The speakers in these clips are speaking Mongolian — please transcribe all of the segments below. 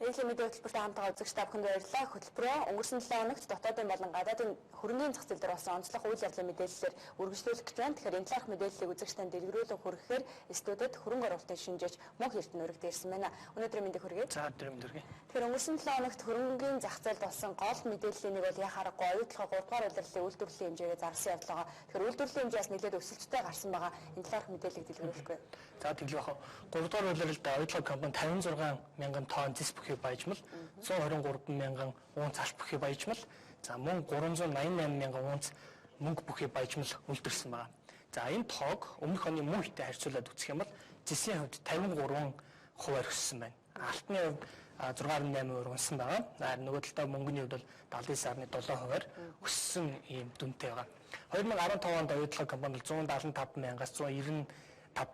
Нийглийн мэдээ хөтөлбөрт хамтгаа үзэгч та бүхэнд баярлалаа. Хөтөлбөрөө өнгөрсөн 7 хоногт дотоодын болон гадаадын хөрөнгөний зах зээл дээр болсон онцлог үйл явдлын мэдээллээр үргэлжлүүлэх гэж байна. Тэгэхээр энэ талаарх мэдээллийг үзэгч танд дэлгэрүүлэн хүргэхээр студид хөрөнгө оруулалтын шинжээч Мөнх Эрдэнэ өргөд ирсэн байна. Өнөөдрийн мэндийг хүргэе. За, өдрийн мэнд хүргэе. Тэгэхээр өнгөрсөн 7 хоногт хөрөнгөний зах зээлд болсон гол мэдээллийн нэг бол яа харахгүй оюутлогоо 3 дугаар улирлын үйлдвэрлэлийн хэмжээгээ зарласан явдал байгаа. Тэгэхээр үйлдвэрлэлийн хэмжээ бас нэлээд өсөлттэй гарсан байгаа. Энэ талаарх мэдээллийг дэлгэрүүлэхгүй. За, тэглэх бах. 3 дугаар улиралд оюутлогоо компани 56 мянган тонн зэс бүхий баяжмал, 123 мянган унц алт бүхий баяжмал, за мөн 388 мянган унц мөнгө бүхий баяжмал үйлдвэрлэсэн байна. За, энэ тоог өмнөх оны мөн хэвтэй харьцуулаад үзэх юм бол зэсийн хувьд 53% өссөн байна. Алтны хувьд 6.8% унсан байгаа. Харин нөгөө талдаа мөнгөний хувьд бол 79.7% өссөн ийм дүнтэй байгаа. 2015 онд оюутлага компани 175 мянгаас 195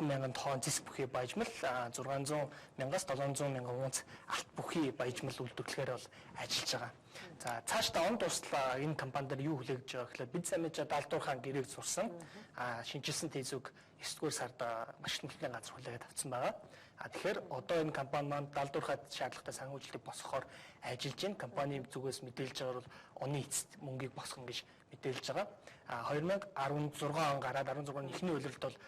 мянган тонн зэс бүхий баяжмал, 600 мянгаас 700 мянган унц алт бүхий баяжмал үйлдвэрлэхээр бол ажиллаж байгаа. За, цаашдаа он дуслаа энэ компани дээр юу хүлээгдэж байгаа гэхээр бид самижа Далдуурхаан гэрээг зурсан шинжилсэн тезүг 9-р сард маш нөлөөний газар хүлээгээд авсан байгаа. Тэгэхээр одоо энэ компани маань Далдуурхаад шаардлагатай санхүүжилтийг босгохоор ажиллаж байна. Компани зүгээс мэдээлж байгаа бол оны эцэст мөнгийг босгоно гэж мэдээлж байгаа. 2016 он гараад 16 оны эхний улиралд бол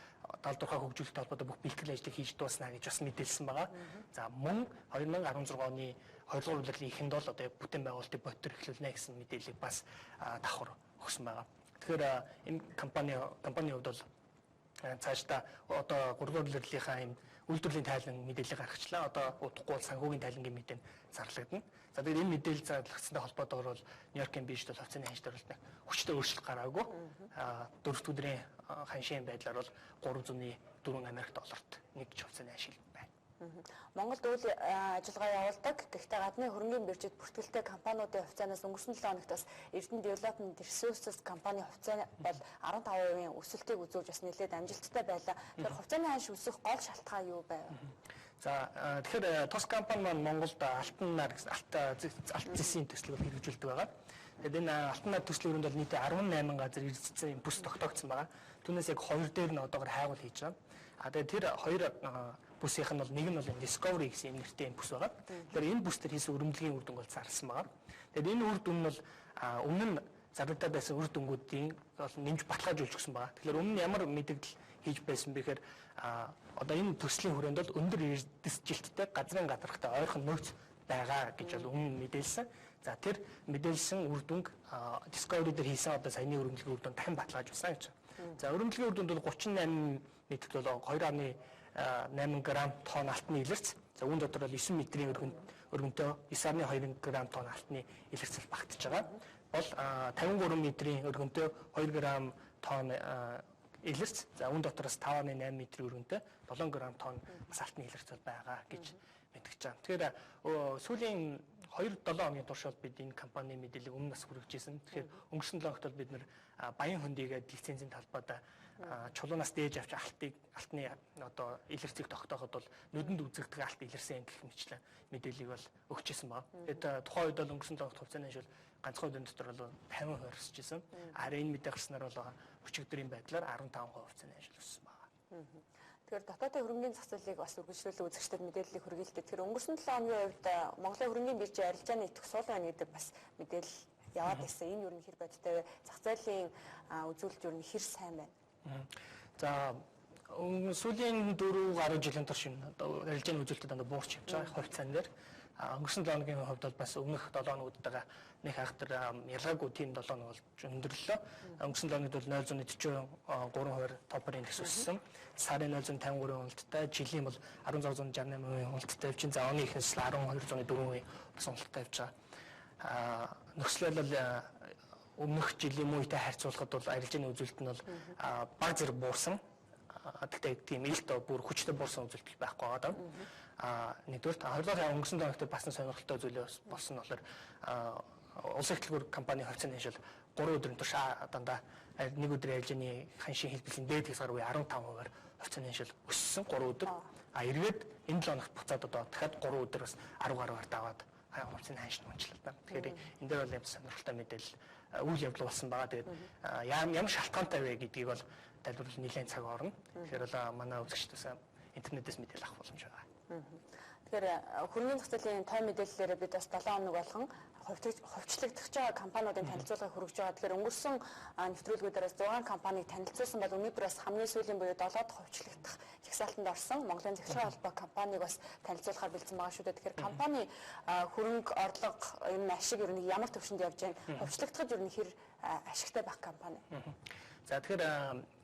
Далдуурхай хөгжүүлэлттэй холбоотой бүх бэлтгэл ажлыг хийж дуусна гэж бас мэдээлсэн байгаа. За, мөн 2016 оны 2 дугаар улирлын эхэнд бол одоо бүтээн байгуулалтыг бодтор эхлүүлнэ гэсэн мэдээллийг бас давхар өгсөн байгаа. Тэгэхээр энэ компани хувьд бол цаашдаа одоо 3 дугаар улирлынхаа ийм үйлдвэрлэлийн тайлан мэдээлэл гаргачлаа. Одоо удахгүй бол санхүүгийн тайлангийн мэдээ зарлагдана. За, тэгэхээр энэ мэдээлэл зарлагдсантай холбоотойгоор бол Нью-Йоркийн бирж бол хувьцааны ханш дээр хүчтэй өөрчлөлт гараагүй. Дөрөв дэх өдрийн ханшийн байдлаар бол 304 Америк долларт нэг хувьцааны ашиг байна. Монголд үйл ажиллагаа явуулдаг. Гэхдээ гадны хөрөнгөний биржид бүртгэлтэй компаниудын хувьцаанаас өнгөрсөн 7 хоногт бас Эрдэнэ Development Resources компани хувьцаа бол 15% өсөлтийг үзүүлж бас нэлээд амжилттай байлаа. Тэгэхээр хувьцааны ханш өсөх гол шалтгаан юу байв? За, тэгэхээр тус компани маань Монголд алтан нар алт зэсийн төслийг хэрэгжүүлдэг байгаа. Тэгээд энэ алтан нар төслийн өрөөнд бол нийтдээ 18 газар эрдэцсэн бүс тогтоогдсон байгаа. Түүнээс яг хоёр дээр нь одоогор хайгуул хийж байгаа. Тэгээд тэр хоёр бүсийнх нь бол нэг нь бол Discovery гэсэн юм нэртэй юм бүс байгаа. Тэгэхээр энэ бүс дээр хийсэн өрөмдлөгийн үр дүнг бол зарласан байгаа. Тэгээд энэ үр дүн нь бол өмнө нь зарлагдаад байсан үр дүнгуудын бол нэмж баталгаажуулж өгсөн байгаа. Тэгэхээр өмнө нь ямар мэдээлэл хийж байсан бэ гэхээр одоо энэ төслийн хүрээнд бол өндөр эрдэсжилттэй газрын гадрахтай ойрхон нөөц байгаа гэж бол өмнө мэдээлсэн. За, тэр мэдээлсэн үр дүнг Discovery дээр хийсэн одоо саяны өрөмдлөгийн үр дүн дахин баталгаажуулсан гэж. За, өрөмдлөгийн үр дүнд бол 38 метрт бол 2.8 грамм тонн алтны илэрч, за үүн дотор бол 9 метрийн өргөнтөө 9.2 грамм тонн алтны илэрцэл багтж байгаа. Бол 53 метрийн өргөнтөө 2 грамм тонн илэрч, за үүн дотроос 5.8 метрийн өргөнтөө 7 грамм тонн бас алтны илэрцэл байгаа гэж мэдгэж байгаа. Тэгэхээр сүүлийн 2-7 хоногийн турш бол бид энэ компани мэдээллийг өмнө нас хүргэж ирсэн. Тэгэхээр өнгөрсөн 7 хоногт бол бид нэр Баян хөндийгээд лицензийн талбайд чулуунаас дээж авч алтны одоо илэрцгийг тогтооход бол нүдэнд үзэгдэх алт илэрсэн гэх мэтчлэн мэдээллийг бол өгч ирсэн байна. Тэгээд тухайн үед бол өнгөрсөн 7 хоногт хувьцааны ханш бол ганцхан өдрийн дотор бол 50% өсөж ирсэн. Харин энэ мэдээ гарснаар бол өчигдрийн байдлаар 15% хувьцааны ханш өссөн байна. Тэгэхээр дотоодын хөрөнгөний зах зээлийг бас үргэлжлүүлэн үзэгчдэд мэдээллийг хүргэе л дээ. Тэгэхээр өнгөрсөн 7 хоногийн хувьд Монголын хөрөнгөний биржийн арилжааны идэвх сул байна гэдэг бас мэдээлэл яваад байсан. Энэ юу н хэр бодиттой вэ? Зах зээлийн үзүүлэлт юу н хэр сайн байна? За, сүүлийн 4 гаруй жилийн турш одоо арилжааны үзүүлэлтэд дандаа буурч явж байгаа хувьцаан дээр. Өнгөрсөн 7 хоногийн хувьд бол бас өмнөх 7 хоногудтайгаа нэг хахтар ялгаагүй тийм 7 хоног болж өндөрлөө. Өнгөрсөн 7 хоногт бол 0.43% топор индекс өссөн. Сарын 0.53% уналттай, жилийн бол 16.68% уналттай явж байна. За, оны ихэнх 12.4% бас уналттай явж байгаа. Нөхцөл бол өмнөх жилийн мөн үетэй харьцуулахад бол арилжааны үзүүлэлт нь бол баг зэрэг буурсан. Гэхдээ тийм илт бүр хүчтэй буурсан үзүүлэлт байхгүй байгаа даа. Нэгдүгээр, хоёрдугаар өнгөрсөн 7 хоногт бас сонирхолтой зүйл болсон нь болохоор улсын ихтлгүүр компани хувьцааны ханш бол 3 өдрийн турш дандаа нэг өдрийн арилжааны ханшийн хэлбэлийн дээд хэсгээр үе 15%-аар хувьцааны ханш өссөн 3 өдөр. Эргээд энэ 7 хоногт буцаад одоо дахиад 3 өдөр бас 10 гаруйгаар даваад хувьцааны ханш унчлаа да. Тэгэхээр энэ дээр бол юм сонирхолтой мэдээлэл үйл явдал болсон байгаа. Тэгээд ямар шалтгаантай вэ гэдгийг бол тайлбарлах нэлээд цаг орно. Тэгэхээр бол манай үзэгчдээс интернетээс мэдээлэл авах боломж байгаа. Тэгэхээр хөрөнгөний зах зээлийн тоо мэдээллээрээ бид бас 7 хоног болгон хувьчлагдах байгаа компаниудын танилцуулгыг хүргэж байгаа. Тэгэхээр өнгөрсөн нэвтрүүлгүүдээс 6 компанийг танилцуулсан бол өнөөдөр бас хамгийн сүүлийн буюу 7 дахь хувьчлагдах жагсаалтанд орсон Монголын цахилгаан холбоо компанийг бас танилцуулахаар бэлдсэн байгаа шүү дээ. Тэгэхээр компани хөрөнгө орлого энэ ашиг ер нь ямар түвшинд явж байна? Хувьчлагдахад ер нь хэр ашигтай байх компани? За, тэгэхээр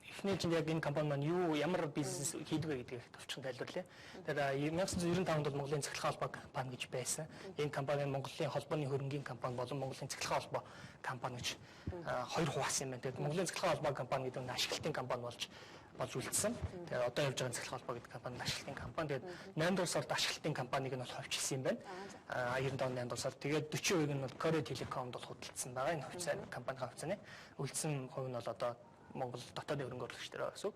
эхний чинь яг энэ компани маань юу, ямар бизнес хийдэг вэ гэдгийг товчхон тайлбарлая. Тэгэхээр 1995 онд бол Монголын цахилгаан холбоо компани гэж байсан. Энэ компани Монголын холбооны хөрөнгийн компани болон Монголын цахилгаан холбоо компани гэж хоёр хуваасан юм байна. Тэгээд Монголын цахилгаан холбоо компани гэдэг нь ашиглалтын компани болж үлдсэн. Тэгээд одоо явж байгаа цахилгаан холбоо гэдэг компани ашиглалтын компани. Тэгээд 8 дугаар сард ашиглалтын компаниг нь бол хувьчилсан юм байна. 90 он 8 дугаар сард. Тэгээд 40% нь бол Korea Telecom-д бол худалдсан байгаа. Энэ хувьцаа, компанийн хувьцааны үлдсэн хувь нь бол одоо Монгол дотоодын хөрөнгө оруулагч дээр байгаа гэсэн.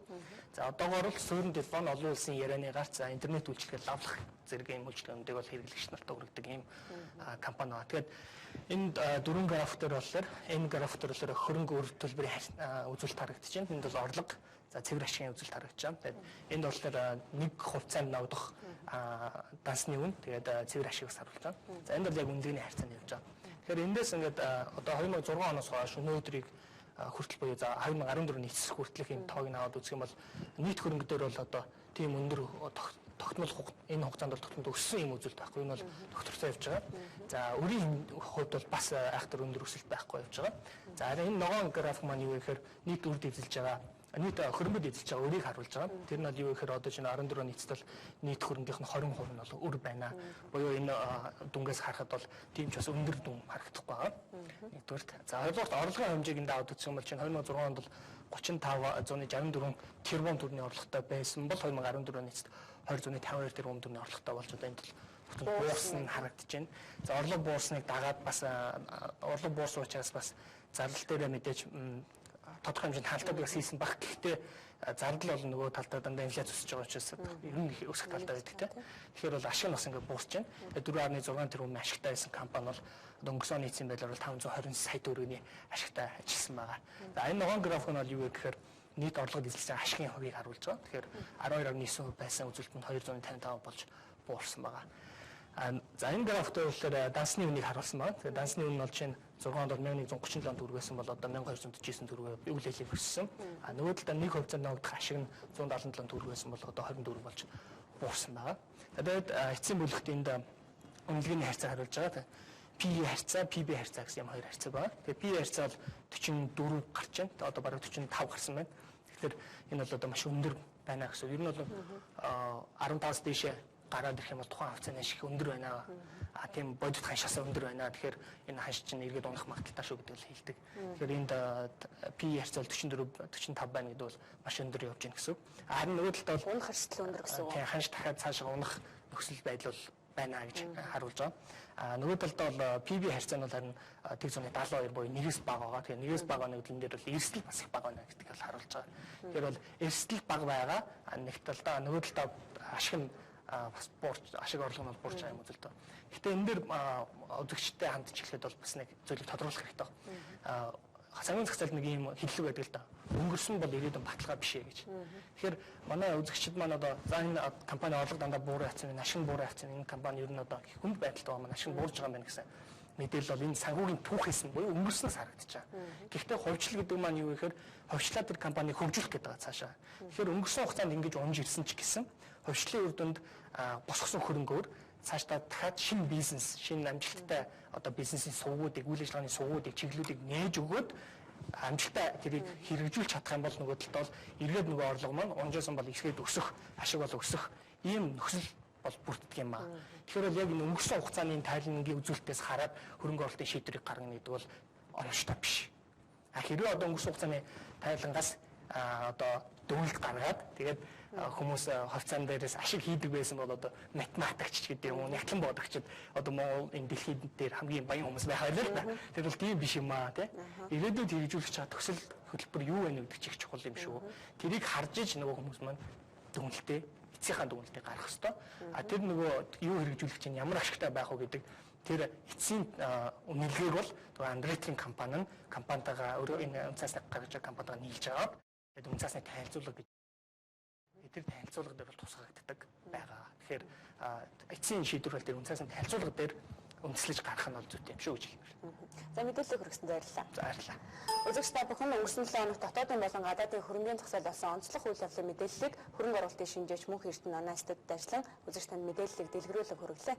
За, одоогоор л суурин телефон, олон улсын ярианы гарц, за интернет үйлчилгээ, лавлах зэрэг юм үйлчилгээнүүдийг бол хэрэглэгч нарт хүргэдэг ийм компани байна. Тэгээд энд дөрвөн график дээр болохоор, энэ график дээр болохоор хөрөнгө үр төлбөрийн үзүүлэлт харагдаж байна. Энд бол орлого, за цэвэр ашигын үзүүлэлт харагдаж байна. Тэгээд энд болохоор нэг хувьцаанд ногдох дансны үн, тэгээд цэвэр ашиг бас харуулж байна. За, энд бол яг үнэлгээний харьцаанд явж байгаа. Тэгэхээр эндээс ингээд одоо 2006 оноос хойш өнөөдрийг хүртэл буюу за 2014 оны эцэс хүртэлх энэ тоог нь аваад үзэх юм бол нийт хөрөнгө дээр бол одоо тийм өндөр тогтмол, энэ хугацаанд бол тогтмол өссөн юм үзүүлэлт байхгүй. Энэ бол тогтвортой явж байгаа. За, өрийн хувьд бол бас айхтар өндөр өсөлт байхгүй явж байгаа. За, энэ ногоон график маань юу вэ гэхээр нийт үрд эзэлж байгаа, нийт хөрөнгөд эзэлж байгаа өрийг харуулж байгаа. Тэр нь бол юу гэхээр одоо чинь 14 оны эцэст бол нийт хөрөнгийнх нь 20% нь бол өр байна. Буюу энэ дүнгээс харахад бол тийм ч бас өндөр дүн харагдахгүй байгаа. Нэгдүгээрт. За, хоёрдугаарт орлогын хэмжээг энд аваад үзэх юм бол чинь 2006 онд бол 35,64 тэрбум төгрөгийн орлоготой байсан бол 2014 оны эцэст 252 тэрбум төгрөгийн орлоготой болж одоо энд бол буурсан харагдаж байна. За, орлого буурсныг дагаад бас, орлого буурсан учраас бас зардал дээрээ мэдээж тодорхой хэмжээнд хаалтууд бас хийсэн баг. Гэхдээ зардал бол нөгөө талдаа дандаа инфляц өсөж байгаа учраас ер нь өсөх талдаа байдаг те. Тэгэхээр бол ашиг нь бас ингээд буурч байна. 4.6 тэрбум ашигтай байсан компани бол одоо өнгөрсөн оны эцсийн байдлаар бол 520 сая төгрөгийн ашигтай ажилласан байгаа. За, энэ ногоон график нь бол юу вэ гэхээр нийт орлогод эзэлж байгаа ашигын хувийг харуулж байгаа. Тэгэхээр 12.9% байсан үзүүлэлт нь 255 болж буурсан байгаа. За, энэ график дээр болохоор дансны үнийг харуулсан байна. Тэгэхээр дансны үн нь бол чинь 6 онд бол 1137 төгрөг байсан бол одоо 1249 төгрөгөөр үйл ажиллагаа өссөн. А нөгөө талдаа нэг хувьцаанд ногдох ашиг нь 177 төгрөг байсан бол одоо 24 болж буурсан байгаа. За, тэгээд эцсийн бүлэгт энд үнэлгээний харьцаа харуулж байгаа. P харьцаа, PB харьцаа гэсэн юм хоёр харьцаа байгаа. Тэгээд P харьцаа бол 44 гарч байна. Одоо бараг 45 гарсан байна. Тэгэхээр энэ бол одоо маш өндөр байна гэсэн. Ер нь бол 15-аас дээшээ гараад ирэх юм бол тухайн хувьцааны ашиг өндөр байна. А тийм бодит ханшаас өндөр байна. Тэгэхээр энэ ханш чинь эргээд унах магадлалтай шүү гэдэг л хэлдэг. Тэгэхээр энд P харьцаа 44 45 байна гэдэг бол маш өндөр явж байна гэсэн үг. Харин нөгөө талд бол унах эрсдэл өндөр гэсэн үг. Тийм, ханш дахиад цаашаа унах нөхцөл байдал бол байна гэж харуулж байгаа. А нөгөө талд бол PB харьцаа нь бол харин 0.72 буюу нэгээс бага байгаа. Тэгэхээр нэгээс бага нэг дэлэн дээр бол эрсдэл бас их бага байна гэдгийг бол харуулж байгаа. Тэгэхээр бол эрсдэл бага байгаа. Нэг талдаа, нөгөө талдаа ашиг нь бас буурч, ашиг орлого нь бол буурч байгаа юм үзэлтэй. Гэтэ энэ дээр үзэгчтэй хандж хэлэхэд бол бас нэг зүйлийг тодруулах хэрэгтэй байна. Сангийн зах зээлд нэг ийм хэллэг байдаг л да. Өнгөрсөн бол ирээдүйн баталгаа биш ээ гэж. Тэгэхээр манай үзэгчид маань одоо за энэ компани орлого дандаа буурай авсан, энэ ашиг нь буурай авсан, энэ компани ер нь одоо хүнд байдалтай байгаа маань ашиг нь буурж байгаа юм байна гэсэн мэдээлэл бол энэ санхүүгийн түүхээс нь буюу өнгөрснөөс харагдаж байгаа. Гэхдээ хувьчлал гэдэг маань юу вэ гэхээр хувьчлаа тэр компаниг хөгжүүлэх гэдэг байгаа цаашаа. Тэгэхээр өнгөрсөн хугацаанд ингэж унж ирсэн ч гэсэн хувьчлалын үр дүнд босгосон хөрөнгөөр цаашдаа дахиад шинэ бизнес, шинэ амжилттай одоо бизнесийн сувгуудыг, үйл ажиллагааны сувгуудыг, чиглэлүүдийг нээж өгөөд амжилттай тэрийг хэрэгжүүлж чадах юм бол нөгөө талд бол эргээд нөгөө орлого маань унжаасан бол эргээд өсөх, ашиг бол өсөх ийм нөхцөл бол бүрддэг юм аа. Тэгэхээр бол яг энэ өнгөрсөн хугацааны тайлангийн үзүүлэлтээс хараад хөрөнгө оруулалтын шийдвэрийг гаргана гэдэг бол оновчтой биш. А хэрвээ одоо өнгөрсөн хугацааны тайлангаас одоо дүгнэлт гаргаад тэгээд хүмүүс хувьцаан дээрээс ашиг хийдэг байсан бол одоо математикч гэдэг юм уу, нягтлан бодогчд одоо Монгол энэ дэлхийд дээр хамгийн баян хүмүүс байх байлаа л да. Тэр бол тийм биш юм аа, тий. Ирээдүйд хэрэгжүүлэх чад төсөл хөтөлбөр юу вэ гэдэг чих чухал юм шүү. Тэрийг харж иж нөгөө хүмүүс маань дүгнэлтээ, эцсийнхаа дүгнэлтийг гаргах ёстой. А тэр нөгөө юу хэрэгжүүлэх чинь ямар ашигтай байх вэ гэдэг тэр эцсийн үнэлгээг бол нөгөө андрейтинг компани нь компанитайгаа, өөрөө энэ үнцаасны гаргаж байгаа компанитайгаа нийлж байгаа. Тэгээд үнцаасны тайлзуулга гэж Тэр танилцуулга дээр бол тусгагддаг байгаа. Тэгэхээр эцсийн шийдвэр бол тэр үндсэн танилцуулга дээр үндэслэж гарах нь бол зүйтэй юм шүү гэж хэлмээр. За, мэдээллийг хүргэсэн баярлалаа. За, баярлалаа. Үзэгч та бүхэн өнгөрсөн 7 хоногт дотоодын болон гадаадын хөрөнгөний зах зээл болсон онцлог үйл явдлын мэдээллийг хөрөнгө оруулалтын шинжээч Мөнх Эрдэнэ онлайн студид ажиллан үзэгч танд мэдээллийг дэлгэрүүлэн хүргэлээ.